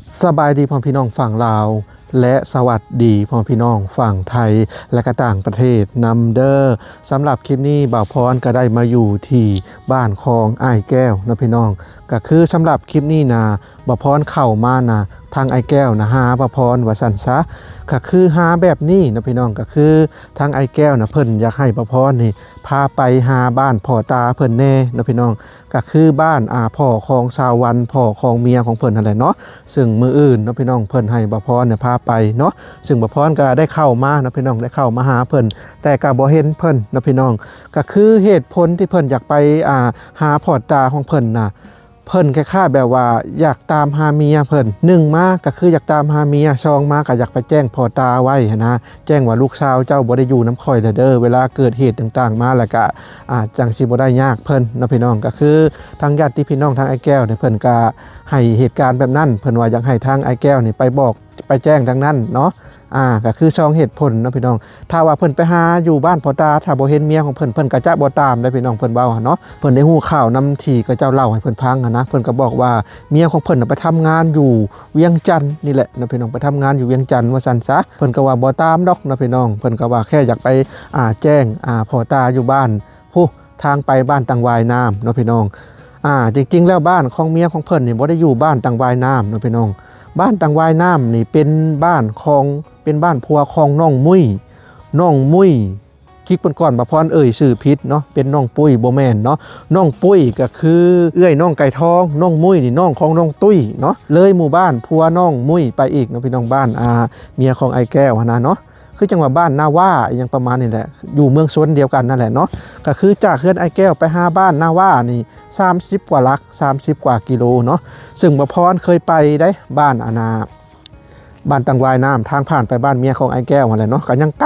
ສະບາຍດີພໍ່ແມ່ພີ່ນ້ອງຝັ່ງລາວ ແລະ ສະຫວັດດີພໍ່ແມ່ພີ່ນ້ອງຝັ່ງໄທ ແລະ ກະຕ່າງປະເທດນຳເດີ. ສຳລັບຄລິບນີ້ ບ່າວພອນກະໄດ້ມາຢູ່ທີ່ບ້ານຂອງອ້າຍແກ້ວເນາະພີ່ນ້ອງ. ກະຄືສຳລັບຄລິບນີ້ນະ ບ່າວພອນເຂົ້າມານະ ທາງອ້າຍແກ້ວນະຫາບ່າວພອນວ່າຊັ້ນຊະ. ກະຄືຫາແບບນີ້ເນາະພີ່ນ້ອງ, ກະຄືທາງອ້າຍແກ້ວນະ ເພິ່ນຢາກໃຫ້ບ່າວພອນນີ້ພາໄປຫາບ້ານພໍ່ຕາເພິ່ນແດ່ເນາະພີ່ນ້ອງ. ກະຄືບ້ານ ອ່າ ພໍ່ຂອງສາວວັນ ພໍ່ຂອງເມຍຂອງເພິ່ນຫັ້ນແຫຼະເນາະ. ເຊິ່ງມື້ອື່ນເນາະພີ່ນ້ອງ ເພິ່ນໃຫ້ບ່າວພອນນະພາໄປເນາະ. ເຊິ່ງບ່າວພອນກະໄດ້ເຂົ້າມາເນາະພີ່ນ້ອງ ໄດ້ເຂົ້າມາຫາເພິ່ນ ແຕ່ກະບໍ່ເຫັນເພິ່ນເນາະພີ່ນ້ອງ. ກະຄືເຫດຜົນທີ່ເພິ່ນຢາກໄປ ອ່າ ຫາພໍ່ຕາຂອງເພິ່ນນະ ເພິ່ນຄ້າຍໆແບບວ່າຢາກຕາມຫາເມຍເພິ່ນ. ໜຶ່ງມາກະຄືຢາກຕາມຫາເມຍ, ສອງມາກະຢາກໄປແຈ້ງພໍ່ຕາໄວ້ຫັ້ນນະ ແຈ້ງວ່າລູກສາວເຈົ້າບໍ່ໄດ້ຢູ່ນຳຂ້ອຍແລ້ວເດີ ເວລາເກີດເຫດຕ່າງໆມາແລ້ວກະ ອາ ຈັ່ງຊິບໍ່ໄດ້ຍາກເພິ່ນເນາະພີ່ນ້ອງ. ກະຄືທາງຍາດຕິພີ່ນ້ອງທາງອ້າຍແກ້ວນີ້ ເພິ່ນກະໃຫ້ເຫດການແບບນັ້ນ ເພິ່ນວ່າຢາກໃຫ້ທາງອ້າຍແກ້ວນີ້ໄປບອກ ໄປແຈ້ງທາງນັ້ນເນາະ. ອາ ກະຄືສອງເຫດຜົນເນາະພີ່ນ້ອງ. ຖ້າວ່າເພິ່ນໄປຫາຢູ່ບ້ານພໍ່ຕາ ຖ້າບໍ່ເຫັນເມຍຂອງເພິ່ນ ເພິ່ນກະຈະບໍ່ຕາມໄດ້ພີ່ນ້ອງ ເພິ່ນເວົ້າຫັ້ນເນາະ. ເພິ່ນໄດ້ຮູ້ຂ່າວນຳທີ່ເຂົາເຈົ້າເລົ່າໃຫ້ເພິ່ນຟັງຫັ້ນນະ. ເພິ່ນກະບອກວ່າເມຍຂອງເພິ່ນນະໄປທຳງານຢູ່ວຽງຈັນນີ້ແຫຼະເນາະພີ່ນ້ອງ ໄປທຳງານຢູ່ວຽງຈັນວ່າຊັ້ນຊະ. ເພິ່ນກະວ່າບໍ່ຕາມດອກເນາະພີ່ນ້ອງ ເພິ່ນກະວ່າແຄ່ຢາກໄປ ອາ ແຈ້ງ ອາ ພໍ່ຕາຢູ່ບ້ານ ພຸ ທາງໄປບ້ານຕັງຫວາຍນ້ຳເນາະພີ່ນ້ອງ. ອາ ຈິງໆແລ້ວບ້ານຂອງເມຍຂອງເພິ່ນນີ້ບໍ່ໄດ້ຢູ່ບ້ານຕັງຫວາຍນ້ຳເນາະພີ່ນ້ອງ. ບ້ານຕັງຫວາຍນ້ຳນີ້ເປັນບ້ານຂອງ ເປັນບ້ານຜົວຂອງນ້ອງມຸ້ຍ ນ້ອງມຸ້ຍ ກິກເພິ່ນກ່ອນ ບ່າວພອນເອີ່ຍຊື່ຜິດເນາະ ເປັນນ້ອງປຸ້ຍ ບໍ່ແມ່ນເນາະ. ນ້ອງປຸ້ຍກະຄືເອື້ອຍນ້ອງໄກ່ທອງ ນ້ອງມຸ້ຍນີ້ນ້ອງຂອງນ້ອງຕຸ້ຍເນາະ. ເລີຍໝູ່ບ້ານຜົວນ້ອງມຸ້ຍໄປອີກເນາະພີ່ນ້ອງ ບ້ານ ອາ ເມຍຂອງອ້າຍແກ້ວຫັ້ນນະເນາະ. ຄືຈັ່ງວ່າບ້ານນາຫວ້າອີ່ຫຍັງປະມານນີ້ແຫຼະ ຢູ່ເມືອງຊົນດຽວກັນນັ້ນແຫຼະເນາະ. ກະຄືຈາກເຮືອນອ້າຍແກ້ວໄປຫາບ້ານນາຫວ້ານີ້ສາມສິບກວ່າຫຼັກ ສາມສິບກວ່າກິໂລເນາະ. ເຊິ່ງບ່າວພອນເຄີຍໄປໄດ໋ ບ້ານ ອາ ນາ ບ້ານຕັງຫວາຍນ້ຳ ທາງຜ່ານໄປບ້ານເມຍຂອງອ້າຍແກ້ວຫັ້ນແຫຼະເນາະ. ກະຍັງໄ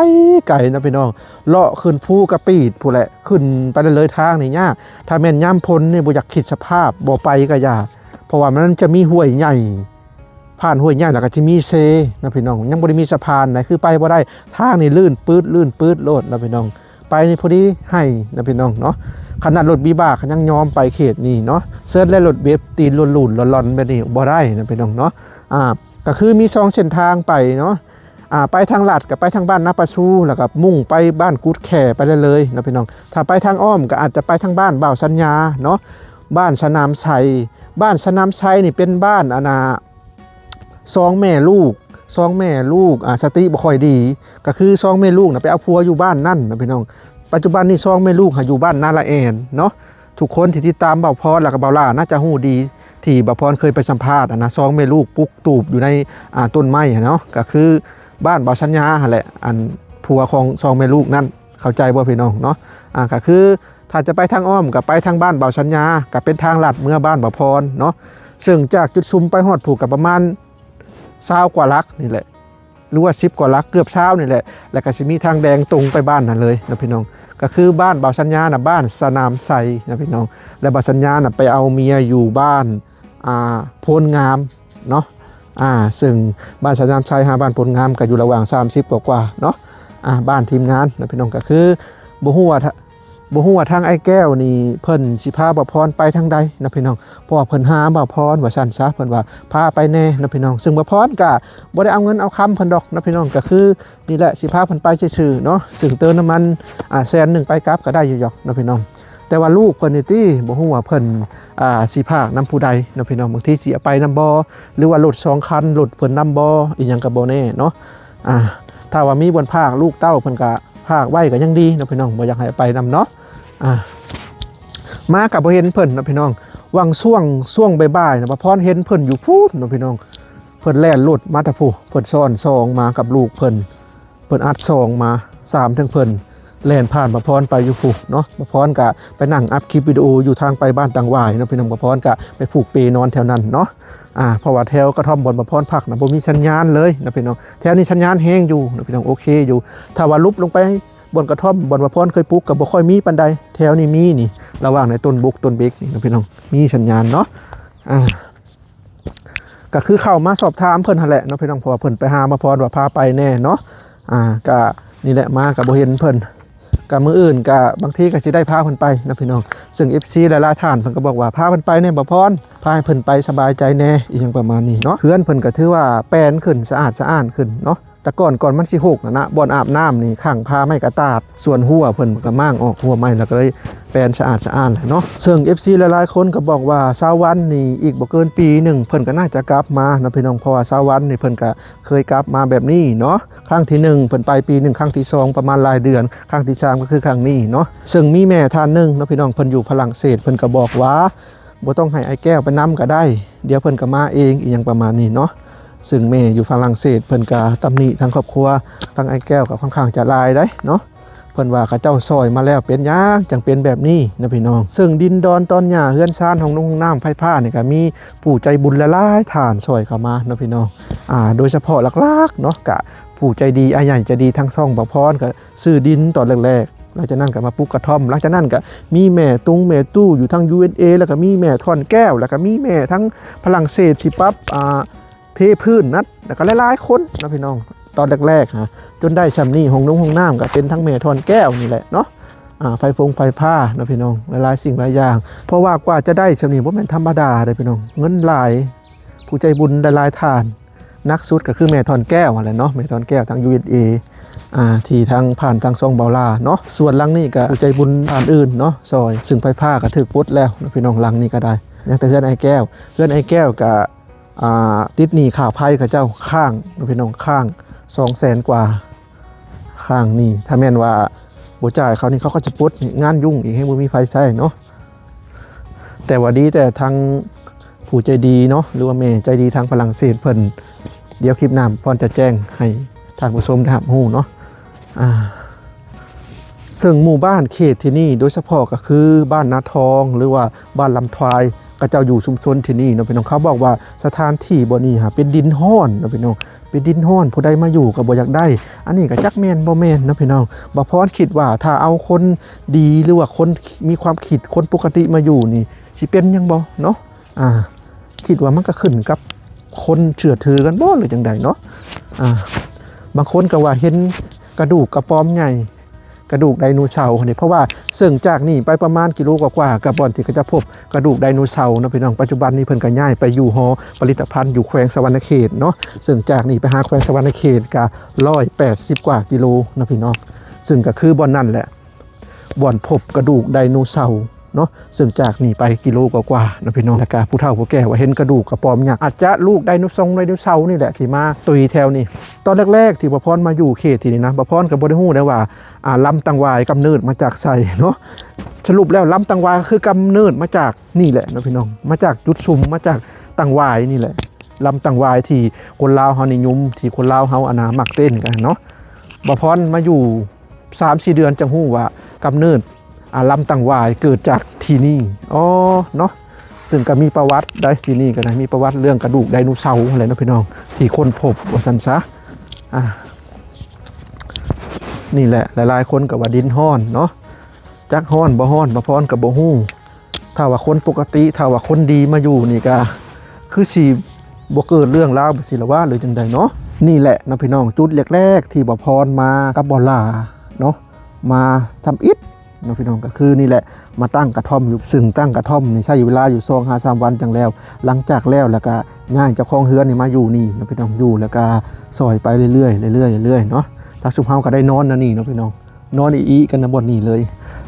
ກໆເນາະພີ່ນ້ອງ ເລາະຂຶ້ນພູກະປີດພຸ້ນແຫຼະ ຂຶ້ນໄປເລີຍໆ ທາງນີ້ຍາກ. ຖ້າແມ່ນຍາມຝົນນີ້ບໍ່ຢາກຄິດສະພາບ ບໍ່ໄປກະຢ່າ ເພາະວ່າມັນຈະມີຫ້ວຍໃຫຍ່ ຜ່ານຫ້ວຍໃຫຍ່ແລ້ວກະຈະມີເຊເນາະພີ່ນ້ອງ ຍັງບໍ່ໄດ້ມີສະພານໃດ ຄືໄປບໍ່ໄດ້. ທາງນີ້ລື່ນປືດ ລື່ນປືດໂລດເນາະພີ່ນ້ອງ. ໄປນີ້ພໍດີໄຫ້ເນາະພີ່ນ້ອງເນາະ. ຂະໜາດລົດວິບາກກະຍັງຍອມໄປເຂດນີ້ເນາະ ເສີດແລ້ວລົດເວັບຕີນລຸນໆຫຼອນໆແບບນີ້ບໍ່ໄດ້ເນາະພີ່ນ້ອງເນາະ. ອາ ກະຄືມີສອງເສັ້ນທາງໄປເນາະ. ອາ ໄປທາງລັດກະໄປທາງບ້ານນາປາຊູ ແລ້ວກະມຸ່ງໄປບ້ານກຸດແຂ້ໄປເລີຍໆເນາະພີ່ນ້ອງ. ຖ້າໄປທາງອ້ອມກະອາດຈະໄປທາງບ້ານບ່າວສັນຍາເນາະ ບ້ານສະໜາມໄຊ. ບ້ານສະໜາມໄຊນີ້ເປັນບ້ານ ອາ ນາ ສອງແມ່ລູກ ສອງແມ່ລູກ ອາ ສະຕິບໍ່ຄ່ອຍດີ ກະຄືສອງແມ່ລູກນະໄປເອົາຜົວຢູ່ບ້ານນັ້ນນະພີ່ນ້ອງ. ປັດຈຸບັນນີ້ສອງແມ່ລູກຫາຢູ່ບ້ານນາລະແອນເນາະ. ທຸກຄົນທີ່ຕິດຕາມບ່າວພອນ ແລ້ວກະບ່າວຫຼ້າໜ້າຈະຮູ້ດີ ທີ່ບ່າວພອນເຄີຍໄປສຳພາດຫັ້ນນະ ສອງແມ່ລູກປຸກຕູບຢູ່ໃນ ອາ ຕົ້ນໄມ້ຫັ້ນເນາະ ກະຄືບ້ານບ່າວສັນຍາຫັ້ນແຫຼະ ອັນຜົວຂອງສອງແມ່ລູກນັ້ນ ເຂົ້າໃຈບໍ່ພີ່ນ້ອງເນາະ. ອາ ກະຄື ຖ້າຈະໄປທາງອ້ອມກະໄປທາງບ້ານບ່າວສັນຍາ ກະເປັນທາງລັດເມືອບ້ານບ່າວພອນເນາະ. ເຊິ່ງຈາກຈຸດສຸມໄປຮອດພຸ້ນກະປະມານຊາວກວ່າຫຼັກນີ້ແຫຼະ ຫຼືວ່າສິບກວ່າຫຼັກ ເກືອບຊາວນີ້ແຫຼະ. ແລ້ວກະຊິມີທາງແດງຕົງໄປບ້ານຫັ້ນເລີຍເນາະພີ່ນ້ອງ. ກະຄືບ້ານບ່າວສັນຍານະ ບ້ານສະໜາມໄຊນະພີ່ນ້ອງ ແລະ ບ່າວສັນຍານະໄປເອົາເມຍຢູ່ບ້ານ ອາ ໂພນງາມເນາະ. ອາ ເຊິ່ງບ້ານສະໜາມໄຊຫາບ້ານໂພນງາມກະຢູ່ລະຫວ່າງສາມສິບກວ່າໆເນາະ. ອາ ບ້ານທີມງານນະພີ່ນ້ອງ ກະຄືບໍ່ຮູ້ວ່າ ບໍ່ຮູ້ວ່າທາງອ້າຍແກ້ວນີ້ເພິ່ນຊິພາບ່າວພອນໄປທາງໃດເນາະພີ່ນ້ອງ ເພາະວ່າເພິ່ນຫາບ່າວພອນວ່າຊັ້ນຊະ ເພິ່ນວ່າພາໄປແດ່ເນາະພີ່ນ້ອງ. ເຊິ່ງບ່າວພອນກະບໍ່ໄດ້ເອົາເງິນເອົາຄຳເພິ່ນດອກເນາະພີ່ນ້ອງ ກະຄືນີ້ແຫຼະ ຊິພາເພິ່ນໄປຊື່ໆເນາະ. ເຊິ່ງເຕີມນ້ຳມັນ ອາ ແສນໜຶ່ງໄປກັບກະໄດ້ຢູ່ດອກເນາະພີ່ນ້ອງ. ແຕ່ວ່າລູກເພິ່ນນີ້ຕິ ບໍ່ຮູ້ວ່າເພິ່ນ ອາ ຊິພານຳຜູ້ໃດເນາະພີ່ນ້ອງ ບາງທີຊິເອົາໄປນຳບໍ່ ຫຼືວ່າລົດສອງຄັນ ລົດເພິ່ນນຳບໍ່ ອີ່ຫຍັງກະບໍ່ແນ່ເນາະ. ອາ ຖ້າວ່າມີບ່ອນພາກລູກເຕົ້າເພິ່ນກະ ພາກໄວ້ກະຍັງດີເນາະພີ່ນ້ອງ ບໍ່ຢາກໃຫ້ເອົາໄປນຳເນາະ. ອາ ມາກະບໍ່ເຫັນເພິ່ນເນາະພີ່ນ້ອງ. ຫວ່າງຊ່ວງ ຊ່ວງບ່າຍໆນະ ບ່າວພອນເຫັນເພິ່ນຢູ່ພຸ້ນເນາະພີ່ນ້ອງ ເພິ່ນແລ່ນລົດມາແຕ່ພຸ້ນ ເພິ່ນຊ້ອນຊອງມາກັບລູກເພິ່ນ ເພິ່ນອັດຊອງມາ ສາມເຖິງເພິ່ນແລ່ນຜ່ານບ່າວພອນໄປຢູ່ພຸ້ນເນາະ. ບ່າວພອນກະໄປນັ່ງອັບຄລິບວິດີໂອຢູ່ທາງໄປບ້ານຕັງຫວາຍເນາະພີ່ນ້ອງ ບ່າວພອນກະໄປຜູກເປນອນແຖວນັ້ນເນາະ. ອາ ເພາະວ່າແຖວກະທ່ອມບ່ອນບ່າວພອນພັກນະ ບໍ່ມີສັນຍານເລີຍເນາະພີ່ນ້ອງ. ແຖວນີ້ສັນຍານແຮງຢູ່ເນາະພີ່ນ້ອງ ໂອເຄຢູ່. ຖ້າວ່າຫຼຸບລົງໄປບ່ອນກະທ່ອມ ບ່ອນບ່າວພອນເຄີຍປູກກະບໍ່ຄ່ອຍມີປານໃດ. ແຖວນີ້ມີນີ້ ລະຫວ່າງໃນຕົ້ນບົກຕົ້ນເບັກນີ້ເນາະພີ່ນ້ອງ ມີສັນຍານເນາະ. ອາ ກະຄືເຂົ້າມາສອບຖາມເພິ່ນຫັ້ນແຫຼະເນາະພີ່ນ້ອງ ເພາະວ່າເພິ່ນໄປຫາບ່າວພອນວ່າພາໄປແດ່ເນາະ. ອາ ກະນີ້ແຫຼະ ມາກະບໍ່ເຫັນເພິ່ນ ກະມື້ອື່ນກະບາງທີກະຊິໄດ້ພາເພິ່ນໄປເນາະພີ່ນ້ອງ. ເຊິ່ງເອັຟຊີຫຼາຍໆທ່ານເພິ່ນກະບອກວ່າ ພາເພິ່ນໄປແດ່ບໍ່ພອນ ພາໃຫ້ເພິ່ນໄປສະບາຍໃຈແດ່ ອີ່ຫຍັງປະມານນີ້ເນາະ. ເຮືອນເພິ່ນກະຖືວ່າແປນຂຶ້ນ ສະອາດສະອ້ານຂຶ້ນເນາະ. ແຕ່ກ່ອນ ກ່ອນມັນຊິຮົກຫັ້ນນະ ບ່ອນອາບນ້ຳນີ້ຂັງຜ້າໄມ້ກະຕາດ ສ່ວນຮົ້ວເພິ່ນກະມ້າງອອກຮົ້ວໃໝ່ ແລ້ວກະເລີຍແປນສະອາດສະອ້ານແລ້ວເນາະ. ເຊິ່ງເອັຟຊີຫຼາຍໆຄົນກະບອກວ່າ ຊາວວັນນີ້ອີກບໍ່ເກີນປີໜຶ່ງ ເພິ່ນກະໜ້າຈະກັບມາເນາະພີ່ນ້ອງ. ເພາະວ່າຊາວວັນນີ້ເພິ່ນກະເຄີຍກັບມາແບບນີ້ເນາະ. ຄັ້ງທີໜຶ່ງເພິ່ນໄປປີໜຶ່ງ, ຄັ້ງທີສອງປະມານຫຼາຍເດືອນ, ຄັ້ງທີສາມກະຄືຄັ້ງນີ້ເນາະ. ເຊິ່ງມີແມ່ທ່ານໜຶ່ງເນາະພີ່ນ້ອງ ເພິ່ນຢູ່ຝຣັ່ງເສດ ເພິ່ນກະບອກວ່າ ບໍ່ຕ້ອງໃຫ້ອ້າຍແກ້ວໄປນຳກະໄດ້ ດຽວເພິ່ນກະມາເອງ ອີ່ຫຍັງປະມານນີ້ເນາະ. ເຊິ່ງແມ່ຢູ່ຝຣັ່ງເສດເພິ່ນກະຕຳໜິທາງຄອບຄົວ ທາງອ້າຍແກ້ວກະຄ່ອນຂ້າງຈະຫຼາຍໄດ໋ເນາະ. ເພິ່ນວ່າເຂົາເຈົ້າຊ່ອຍມາແລ້ວ ເປັນຫຍັງຈັ່ງເປັນແບບນີ້ນະພີ່ນ້ອງ. ເຊິ່ງດິນດອນຕອນຫຍ້າ ເຮືອນຊານ ຫ້ອງນຸ່ງຫ້ອງນ້ຳ ໄຟຟ້ານີ້ກະມີຜູ້ໃຈບຸນຫຼາຍໆທ່ານຊ່ອຍເຂົ້າມາເນາະພີ່ນ້ອງ. ອາ ໂດຍສະເພາະຫຼັກໆເນາະ ກະຜູ້ໃຈດີ ອ້າຍໃຫຍ່ໃຈດີທາງຊ່ອງບ່າວພອນກະຊື້ດິນຕອນແລກໆ ຫຼັງຈາກນັ້ນກະມາປຸກກະທ່ອມ ຫຼັງຈາກນັ້ນກະມີແມ່ຕຸງແມ່ຕູ້ຢູ່ທາງຢູເອັສເອ ແລ້ວກະມີແມ່ທ່ອນແກ້ວ ແລ້ວກະມີແມ່ທາງຝຣັ່ງເສດທີ່ປັບ ອາ ເທພື້ນນັ້ນ ແລ້ວກະຫຼາຍໆຄົນເນາະພີ່ນ້ອງ. ຕອນແລກໆຫາ ຈົນໄດ້ຊ່ຳນີ້ ຫ້ອງນຸ່ງຫ້ອງນ້ຳກະເປັນທັງແມ່ທ່ອນແກ້ວນີ້ແຫຼະເນາະ. ອາ ໄຟຟົງໄຟຟ້າເນາະພີ່ນ້ອງ ຫຼາຍໆສິ່ງຫຼາຍຢ່າງ. ເພາະວ່າກວ່າຈະໄດ້ຊ່ຳນີ້ບໍ່ແມ່ນທຳມະດາເດ້ພີ່ນ້ອງ ເງິນຫຼາຍ ຜູ້ໃຈບຸນຫຼາຍໆທ່ານ ໜັກສຸດກະຄືແມ່ທ່ອນແກ້ວຫັ້ນແຫຼະເນາະ ແມ່ທ່ອນແກ້ວທາງຢູເອັສເອ ອາ ທີ່ທາງ ຜ່ານທາງຊ່ອງບ່າວຫຼ້າເນາະ. ສ່ວນຫຼັງນີ້ກະຜູ້ໃຈບຸນທ່ານອື່ນເນາະຊ່ອຍ ເຊິ່ງໄຟຟ້າກະຖືກປົດແລ້ວເນາະພີ່ນ້ອງ. ຫຼັງນີ້ກະໄດ້ ຍັງແຕ່ເຮືອນອ້າຍແກ້ວ ເຮືອນອ້າຍແກ້ວກະ ອາ ຕິດໜີ້ຄ່າໄຟເຂົາເຈົ້າຄ້າງເນາະພີ່ນ້ອງ ຄ້າງສອງແສນກວ່າ ຄ້າງໜີ້. ຖ້າແມ່ນວ່າບໍ່ຈ່າຍເຂົານີ້ ເຂົາກະຈະປົດ ງານຫຍຸ້ງອີກ ແຮ່ງບໍ່ມີໄຟໃຊ້ເນາະ. ແຕ່ວ່າດີແຕ່ທາງຜູ້ໃຈດີເນາະ ຫຼືວ່າແມ່ໃຈດີທາງຝຣັ່ງເສດເພິ່ນ ດຽວຄລິບໜ້າພອນຈະແຈ້ງໃຫ້ທ່ານຜູ້ຊົມໄດ້ຮັບຮູ້ເນາະ. ອາ ເຊິ່ງໝູ່ບ້ານເຂດທີ່ນີ້ ໂດຍສະເພາະກະຄືບ້ານນາທອງ ຫຼືວ່າບ້ານລຳທວາຍ ເຂົາເຈົ້າຢູ່ຊຸມຊົນທີ່ນີ້ເນາະພີ່ນ້ອງ. ເຂົາບອກວ່າສະຖານທີ່ບ່ອນນີ້ຫາເປັນດິນຮ້ອນເນາະພີ່ນ້ອງ ເປັນດິນຮ້ອນ ຜູ້ໃດມາຢູ່ກະບໍ່ຢາກໄດ້. ອັນນີ້ກະຈັກແມ່ນບໍ່ແມ່ນເນາະພີ່ນ້ອງ. ບ່າວພອນຄິດວ່າຖ້າເອົາຄົນດີ ຫຼືວ່າຄົນມີຄວາມຄິດ ຄົນປົກກະຕິມາຢູ່ນີ້ ຊິເປັນຫຍັງບໍ່ເນາະ. ອາ ຄິດວ່າມັນກະຂຶ້ນກັບຄົນເຊື່ອຖືກັນບໍ່ ຫຼືຈັ່ງໃດເນາະ. ອາ ບາງຄົນກະວ່າເຫັນກະດູກກະປອມໃຫຍ່ ກະດູກໄດໂນເສົາຫັ້ນເດ ເພາະວ່າເຊິ່ງຈາກນີ້ໄປປະມານກິໂລກວ່າໆ ກະບ່ອນທີ່ເຂົາຈະພົບກະດູກໄດໂນເສົາເນາະພີ່ນ້ອງ. ປັດຈຸບັນນີ້ເພິ່ນກະຍ້າຍໄປຢູ່ຫໍຜະລິດຕະພັນຢູ່ແຂວງສະຫວັນນະເຂດເນາະ. ເຊິ່ງຈາກນີ້ໄປຫາແຂວງສະຫວັນນະເຂດກະຮ້ອຍແປດສິບກວ່າກິໂລເນາະພີ່ນ້ອງ. ເຊິ່ງກະຄືບ່ອນນັ້ນແຫຼະ ບ່ອນພົບກະດູກໄດໂນເສົາເນາະ ເຊິ່ງຈາກນີ້ໄປກິໂລກວ່າໆເນາະພີ່ນ້ອງ. ແລ້ວກະຜູ້ເຖົ້າຜູ້ແກ່ວ່າເຫັນກະດູກກະປອມຫຍັງ ອາດຈະລູກໄດໂນຊົງໄດໂນເສົານີ້ແຫຼະທີ່ມາຕຸຍແຖວນີ້. ຕອນແລກໆທີ່ບ່າວພອນມາຢູ່ເຂດທີ່ນີ້ນະ ບ່າວພອນກະບໍ່ໄດ້ຮູ້ໄດ້ວ່າ ອາ ລຳຕັງຫວາຍກຳເນີດມາຈາກໃສເນາະ. ສະຫຼຸບແລ້ວລຳຕັງຫວາຍກະຄືກຳເນີດມາຈາກນີ້ແຫຼະເນາະພີ່ນ້ອງ ມາຈາກຈຸດຊຸມ ມາຈາກຕັງຫວາຍນີ້ແຫຼະ. ລຳຕັງຫວາຍທີ່ຄົນລາວເຮົານິຍົມ ທີ່ຄົນລາວເຮົາ ອັນນາ ມັກເຕັ້ນກັນເນາະ. ບ່າວພອນມາຢູ່ສາມສີ່ເດືອນຈັ່ງຮູ້ວ່າກຳເນີດ ອາ ລຳຕັງຫວາຍເກີດຈາກທີ່ນີ້ ອໍ ເນາະ. ເຊິ່ງກະມີປະຫວັດໄດ໋ ທີ່ນີ້ກະໄດ້ມີປະຫວັດເລື່ອງກະດູກໄດໂນເສົາຫັ້ນແຫຼະເນາະພີ່ນ້ອງ ທີ່ຄົ້ນພົບວ່າຊັ້ນຊະ. ອາ ນີ້ແຫຼະ ຫຼາຍໆຄົນກະວ່າດິນຮ້ອນເນາະ ຈັກຮ້ອນບໍ່ຮ້ອນ ບ່າວພອນກະບໍ່ຮູ້. ຖ້າວ່າຄົນປົກກະຕິ ຖ້າວ່າຄົນດີມາຢູ່ນີ້ກະຄືຊິບໍ່ເກີດເລື່ອງລາວແບບຊີ້ລະຫວາ ຫຼືຈັ່ງໃດເນາະ. ນີ້ແຫຼະເນາະພີ່ນ້ອງ ຈຸດແລກໆທີ່ບ່າວພອນມາກັບບ່າວຫຼ້າເນາະ ມາທຳອິດເນາະພີ່ນ້ອງ ກະຄືນີ້ແຫຼະ ມາຕັ້ງກະທ່ອມຢູ່. ເຊິ່ງຕັ້ງກະທ່ອມນີ້ໃຊ້ເວລາຢູ່ສອງຫາສາມວັນຈັ່ງແລ້ວ. ຫຼັງຈາກແລ້ວ ແລ້ວກະຍ້າຍເຈົ້າຂອງເຮືອນນີ້ມາຢູ່ນີ້ເນາະພີ່ນ້ອງ ຢູ່ແລ້ວກະຊ່ອຍໄປເລື້ອຍໆ ເລື້ອຍໆ ເລື້ອຍໆເນາະ. ທາງຊຸມເຮົາກະໄດ້ນອນນະນີ້ເນາະພີ່ນ້ອງ ນອນອີ່ໆກັນນະບ່ອນນີ້ເລີຍ.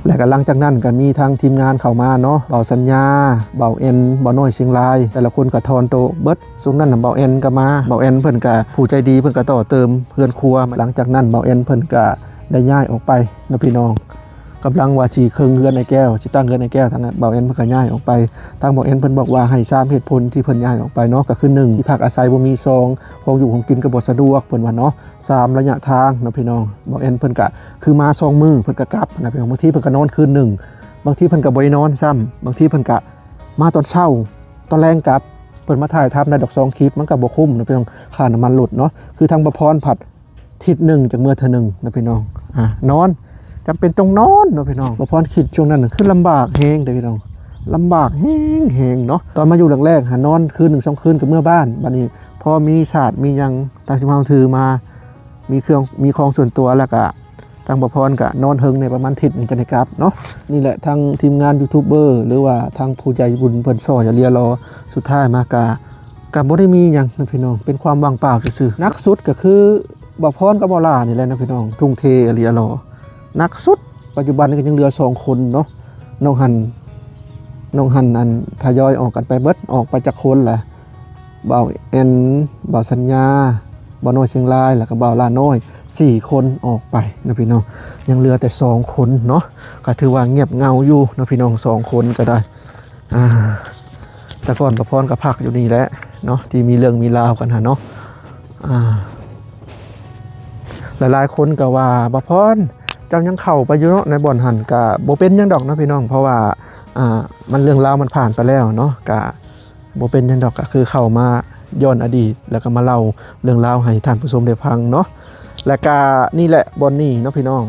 ແລ້ວກະຫຼັງຈາກນັ້ນກະມີທາງທີມງານເຂົ້າມາເນາະ ບ່າວສັນຍາ ບ່າວແອນ ບ່າວນ້ອຍຊຽງລາຍ ແຕ່ລະຄົນກະຖອນໂຕເບິດ. ຊ່ວງນັ້ນນະບ່າວແອນກະມາ ບ່າວແອນເພິ່ນກະຜູ້ໃຈດີ ເພິ່ນກະຕໍ່ເຕີມເຮືອນຄົວ. ຫຼັງຈາກນັ້ນບ່າວແອນເພິ່ນກະໄດ້ຍ້າຍອອກໄປເນາະພີ່ນ້ອງ ກຳລັງວ່າຊິເຄິ່ງເຮືອນອ້າຍແກ້ວ ຊິຕັ້ງເຮືອນອ້າຍແກ້ວ ທາງບ່າວແອນເພິ່ນກະຍ້າຍອອກໄປ. ທາງບ່າວແອນເພິ່ນບອກວ່າໃຫ້ສາມເຫດຜົນທີ່ເພິ່ນຍ້າຍອອກໄປເນາະ ກະຄື ໜຶ່ງ ທີ່ພັກອາໄສບໍ່ມີ ສອງ ຂອງຢູ່ຂອງກິນກະບໍ່ສະດວກ ເພິ່ນວ່າເນາະ. ສາມ ໄລຍະທາງເນາະພີ່ນ້ອງ ບ່າວແອນເພິ່ນກະຄືມາສອງມື້ເພິ່ນກະກັບນະພີ່ນ້ອງ. ບາງທີເພິ່ນກະນອນຄືນໜຶ່ງ ບາງທີເພິ່ນກະບໍ່ໄດ້ນອນຊ້ຳ ບາງທີເພິ່ນກະມາຕອນເຊົ້າ ຕອນແລງກັບ. ເພິ່ນມາຖ່າຍທຳໄດ້ດອກສອງຄລິບ ມັນກະບໍ່ຄຸ້ມນະພີ່ນ້ອງ ຄ່ານ້ຳມັນລົດເນາະ. ຄືທາງບ່າວພອນພັດ ທິດໜຶ່ງຈັ່ງເມືອເທື່ອໜຶ່ງນະພີ່ນ້ອງ ອາ ນອນ ຈຳເປັນຕ້ອງນອນເນາະພີ່ນ້ອງ. ບ່າວພອນຄິດຊ່ວງນັ້ນນະ ຄືລຳບາກແຮງເດ້ພີ່ນ້ອງ ລຳບາກແຮງໆເນາະ. ຕອນມາຢູ່ແລກໆ ຫານອນຄືນໜຶ່ງສອງຄືນກະເມືອບ້ານ. ບາດນີ້ພໍມີສາດມີຫຍັງ ຕາມທີ່ເຮົາຖືມາ ມີເຄື່ອງມີຂອງສ່ວນຕົວ ແລ້ວກະ ທາງບ່າວພອນກະນອນເທິງໃນປະມານທິດໜຶ່ງຈັ່ງໄດ້ກັບເນາະ. ນີ້ແຫຼະ ທາງທີມງານຢູທູບເບີ ຫຼືວ່າທາງຜູ້ໃຈບຸນເພິ່ນຊ່ອຍອາເລຍລໍ ສຸດທ້າຍມາກະ ກະບໍ່ໄດ້ມີຫຍັງນະພີ່ນ້ອງ ເປັນຄວາມວ່າງເປົ່າຊື່ໆ. ໜັກສຸດກະຄືບ່າວພອນກັບບ່າວຫຼ້ານີ້ແຫຼະນະພີ່ນ້ອງ ທຸ່ມເທອາເລຍລໍ. ໜັກສຸດ ປັດຈຸບັນນີ້ກະຍັງເຫຼືອສອງຄົນເນາະ. ນອກຫັ້ນ ນອກຫັ້ນ ອັນ ທະຍອຍອອກກັນໄປເບິດ ອອກໄປຈັກຄົນລະ ບ່າວແອນ ບ່າວສັນຍາ ບ່າວນ້ອຍຊຽງລາຍ ແລ້ວກະບ່າວຫຼ້ານ້ອຍ ສີ່ຄົນອອກໄປນະພີ່ນ້ອງ. ຍັງເຫຼືອແຕ່ສອງຄົນເນາະ ກະຖືວ່າງຽບເຫງົາຢູ່ເນາະພີ່ນ້ອງ ສອງຄົນກະໄດ້. ອ່າ ແຕ່ກ່ອນບ່າວພອນກະພັກຢູ່ນີ້ແຫຼະເນາະ ທີ່ມີເລື່ອງມີລາວກັນຫັ້ນເນາະ. ອ່າ ຫຼາຍໆຄົນກະວ່າ ບ່າວພອນ ເຈົ້າຍັງເຂົ້າໄປຢູ່ເນາະໃນບ່ອນຫັ້ນ. ກະບໍ່ເປັນຫຍັງດອກເນາະພີ່ນ້ອງ ເພາະວ່າ ອ່າ ມັນເລື່ອງລາວມັນຜ່ານໄປແລ້ວເນາະ ກະ ບໍ່ເປັນຫຍັງດອກ ກະຄືເຂົ້າມາຍ້ອນອະດີດ ແລ້ວກະມາເລົ່າເລື່ອງລາວໃຫ້ທ່ານຜູ້ຊົມໄດ້ຟັງເນາະ. ແລ້ວກະນີ້ແຫຼະ ບ່ອນນີ້ເນາະພີ່ນ້ອງ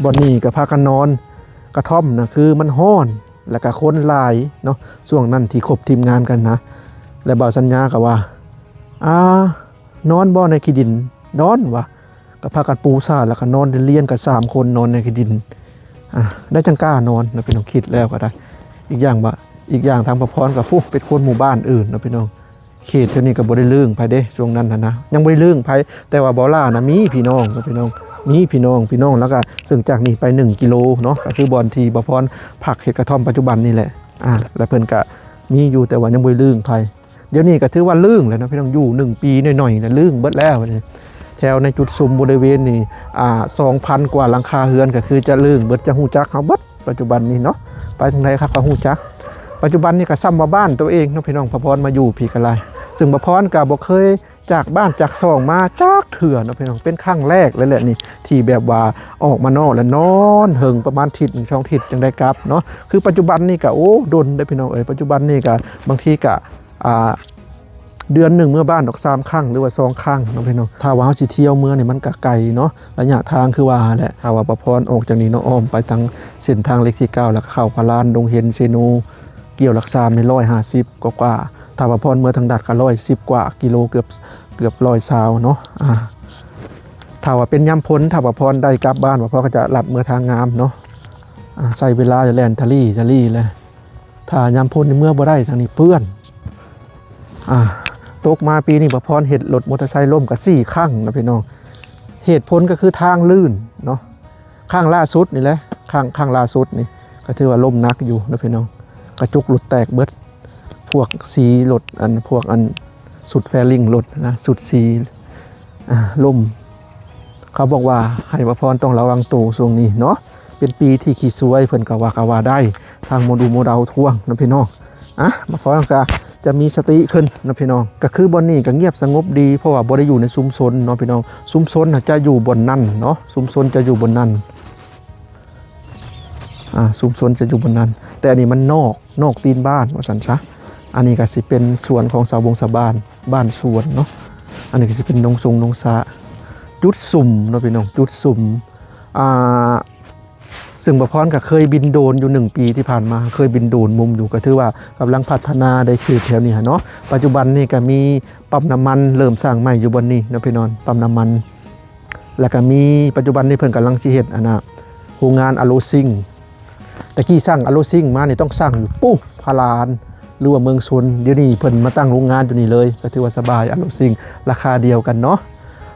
ບ່ອນນີ້ກະພາກັນນອນກະທ່ອມນະ ຄືມັນຮ້ອນ ແລ້ວກະຄົນຫຼາຍເນາະ ຊ່ວງນັ້ນທີ່ຄົບທີມງານກັນນະ. ແລ້ວບ່າວສັນຍາກະວ່າ ອ່າ ນອນບໍ່ໃນຂີ້ດິນ? ນອນວ່າ ກະພາກັນປູສາດ ແລ້ວກະນອນລຽນກັນສາມຄົນ ນອນໃນຂີ້ດິນ ອ່າ ໄດ້ຈັ່ງກ້ານອນນະພີ່ນ້ອງ. ຄິດແລ້ວກະໄດ້ ອີກຢ່າງວ່າ ອີກຢ່າງທາງບ່າວພອນກະ ໂອ້ ເປັນຄົນໝູ່ບ້ານອື່ນເນາະພີ່ນ້ອງ. ເຂດແຖວນີ້ກະບໍ່ໄດ້ລຶ້ງໃຜເດ້ ຊ່ວງນັ້ນຫັ້ນນະ ຍັງບໍ່ໄດ້ລຶ້ງໃຜ ແຕ່ວ່າບ່າວຫຼ້ານະມີພີ່ນ້ອງເນາະພີ່ນ້ອງ ມີພີ່ນ້ອງ ພີ່ນ້ອງ ແລ້ວກະເຊິ່ງຈາກນີ້ໄປໜຶ່ງກິໂລເນາະ ກະຄືບ່ອນທີ່ບ່າວພອນພັກເຮັດກະທ່ອມປັດຈຸບັນນີ້ແຫຼະ. ອ່າ ແລ້ວເພິ່ນກະມີຢູ່ ແຕ່ວ່າຍັງບໍ່ໄດ້ລຶ້ງໃຜ. ດຽວນີ້ກະຖືວ່າລຶ້ງແລ້ວເນາະພີ່ນ້ອງ ຢູ່ໜຶ່ງປີໜ້ອຍໆນະ ລຶ້ງເບິດແລ້ວ. ແຖວໃນຈຸດຊຸມບໍລິເວນນີ້ ອ່າ ສອງພັນກວ່າຫຼັງຄາເຮືອນ ກະຄືຈະລຶ້ງເບິດ ຈະຮູ້ຈັກເຮົາເບິດ ປັດຈຸບັນນີ້ເນາະ ໄປທາງໃດເຂົາກະຮູ້ຈັກ. ປັດຈຸບັນນີ້ກະຊ່ຳວ່າບ້ານໂຕເອງເນາະພີ່ນ້ອງ ບ່າວພອນມາຢູ່ພີ້ກະຫຼາຍ ເຊິ່ງບ່າວພອນກະບໍ່ເຄີຍຈາກບ້ານຈາກຊ່ອງມາຈັກເທື່ອເນາະພີ່ນ້ອງ ເປັນຄັ້ງແລກເລີຍແຫຼະນີ້ ທີ່ແບບວ່າອອກມານອກ ແລະ ນອນເທິງປະມານທິດໜຶ່ງສອງທິດຈັ່ງໄດ້ກັບເນາະ. ຄືປັດຈຸບັນນີ້ກະ ໂອ້ ດົນເດ້ພີ່ນ້ອງເອີຍ ປັດຈຸບັນນີ້ກະບາງທີກະ ອ່າ ເດືອນໜຶ່ງເມືອບ້ານດອກສາມຄັ້ງ ຫຼືວ່າສອງຄັ້ງເນາະພີ່ນ້ອງ. ຖ້າວ່າເຮົາຊິທ່ຽວເມືອນີ້ມັນກະໄກເນາະ ໄລຍະທາງຄືວ່າຫັ້ນແຫຼະ. ຖ້າວ່າບ່າວພອນອອກຈາກນີ້ເນາະ ອ້ອມໄປທາງເສັ້ນທາງເລກທີເກົ້າ ແລ້ວກະເຂົ້າພະລານ ດົງເຫັນ ເຊໂນ ກ້ຽວຫຼັກສາມນີ້ຮ້ອຍຫ້າສິບກວ່າໆ ຖ້າວ່າບ່າວພອນເມືອທາງດັດກະຮ້ອຍສິບກວ່າກິໂລ ເກືອບ ເກືອບຮ້ອຍຊາວເນາະ. ອ່າ ຖ້າວ່າເປັນຍາມຝົນ ຖ້າວ່າບ່າວພອນໄດ້ກັບບ້ານ ບ່າວພອນກະຈະລັດເມືອທາງງາມເນາະ. ອ່າ ໃຊ້ເວລາແລ່ນທະລີທະລີແຫຼະ ຖ້າຍາມຝົນນີ້ເມືອບໍ່ໄດ້ ທາງນີ້ເປື້ອນ. ອ່າ ຕົກມາປີນີ້ບ່າວພອນເຮັດລົດມໍເຕີໄຊລົ້ມກະສີ່ຄັ້ງນະພີ່ນ້ອງ. ເຫດຜົນກະຄືທາງລື່ນເນາະ. ຄັ້ງລ່າສຸດນີ້ແຫຼະ ຄັ້ງ ຄັ້ງລ່າສຸດນີ້ກະຖືວ່າລົ້ມໜັກຢູ່ນະພີ່ນ້ອງ ກະຈົກລົດແຕກເບິດ ພວກສີລົດ ອັນ ພວກ ອັນ ຊຸດແຟລິງລົດນະ ຊຸດສີ ອ່າ ລົ້ມ. ເຂົາບອກວ່າໃຫ້ບ່າວພອນຕ້ອງລະວັງໂຕຊ່ວງນີ້ເນາະ ເປັນປີທີ່ຂີ້ຊວຍ ເພິ່ນກະວ່າ ກະວ່າໄດ້ ທາງໝໍດູໝໍເດົາທວງນະພີ່ນ້ອງ. ອ່ະ ບ່າວພອນກະຈະມີສະຕິຂຶ້ນນະພີ່ນ້ອງ. ກະຄືບ່ອນນີ້ກະງຽບສະຫງົບດີ ເພາະວ່າບໍ່ໄດ້ຢູ່ໃນຊຸມຊົນເນາະພີ່ນ້ອງ. ຊຸມຊົນນະຈະຢູ່ບ່ອນນັ້ນເນາະ ຊຸມຊົນຈະຢູ່ບ່ອນນັ້ນ ອ່າ ຊຸມຊົນຈະຢູ່ບ່ອນນັ້ນ ແຕ່ອັນນີ້ມັນນອກ ນອກຕີນບ້ານວ່າຊັ້ນຊະ. ອັນນີ້ກະຊິເປັນສວນຂອງຊາວບົງຊາວບ້ານ ບ້ານສວນເນາະ. ອັນນີ້ກະຊິເປັນໜອງຊົງໜອງສະ ຈຸດຊຸມເນາະພີ່ນ້ອງ ຈຸດຊຸມ. ອ່າ ເຊິ່ງບ່າວພອນກະເຄີຍບິນໂດຣນຢູ່ໜຶ່ງປີທີ່ຜ່ານມາ ເຄີຍບິນໂດຣນມຸມຢູ່ ກະຖືວ່າກຳລັງພັດທະນາໄດ້ເຂດແຖວນີ້ຫັ້ນເນາະ. ປັດຈຸບັນນີ້ກະມີປ້ຳນ້ຳມັນເລີ່ມສ້າງໃໝ່ຢູ່ບ່ອນນີ້ເນາະພີ່ນ້ອງ ປ້ຳນ້ຳມັນ. ແລ້ວກະມີ ປັດຈຸບັນນີ້ເພິ່ນກຳລັງຊິເຮັດ ອັນນະ ໂຮງງານອາໂລຊິງ. ແຕ່ກີ້ສັ່ງອາໂລຊິງມານີ້ຕ້ອງສັ່ງຢູ່ປຸ້ນ ພະລານ ຫຼືວ່າເມືອງຊົນ. ດຽວນີ້ເພິ່ນມາຕັ້ງໂຮງງານຢູ່ນີ້ເລີຍ ກະຖືວ່າສະບາຍ ອາໂລຊິງ ລາຄາດຽວກັນເນາະ.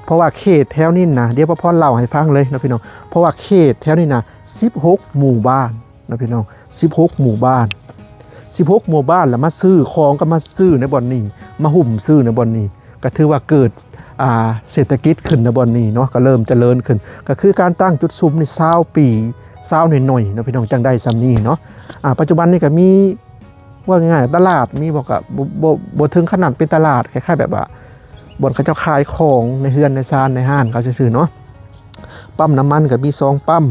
ເພາະວ່າເຂດແຖວນີ້ນະ ດຽວບ່າວພອນເລົ່າໃຫ້ຟັງເລີຍເນາະພີ່ນ້ອງ. ເພາະວ່າເຂດແຖວນີ້ນະ ສິບຫົກໝູ່ບ້ານເນາະພີ່ນ້ອງ ສິບຫົກໝູ່ບ້ານ ສິບຫົກໝູ່ບ້ານ ລະມາຊື້ຂອງ ກະມາຊື້ໃນບ່ອນນີ້ ມາຫຸ້ມຊື້ໃນບ່ອນນີ້ ກະຖືວ່າເກີດ ອ່າ ເສດຖະກິດຂຶ້ນໃນບ່ອນນີ້ເນາະ ກະເລີ່ມຈະເລີນຂຶ້ນ. ກະຄືການຕັ້ງຈຸດຊຸມນີ້ຊາວປີ ຊາວໜ້ອຍໆເນາະພີ່ນ້ອງ ຈັ່ງໄດ້ຊ່ຳນີ້ເນາະ. ອ່າ ປັດຈຸບັນນີ້ກະມີ ເວົ້າງ່າຍໆ ຕະຫຼາດມີບໍ່ ກະບໍ່ ບໍ່ ບໍ່ເຖິງຂະໜາດເປັນຕະຫຼາດ ຄ້າຍໆແບບວ່າບ່ອນເຂົາເຈົ້າຂາຍຂອງໃນເຮືອນໃນຊານໃນຮ້ານເຂົາຊື່ໆເນາະ. ປ້ຳນ້ຳມັນກະມີສອງປ້ຳ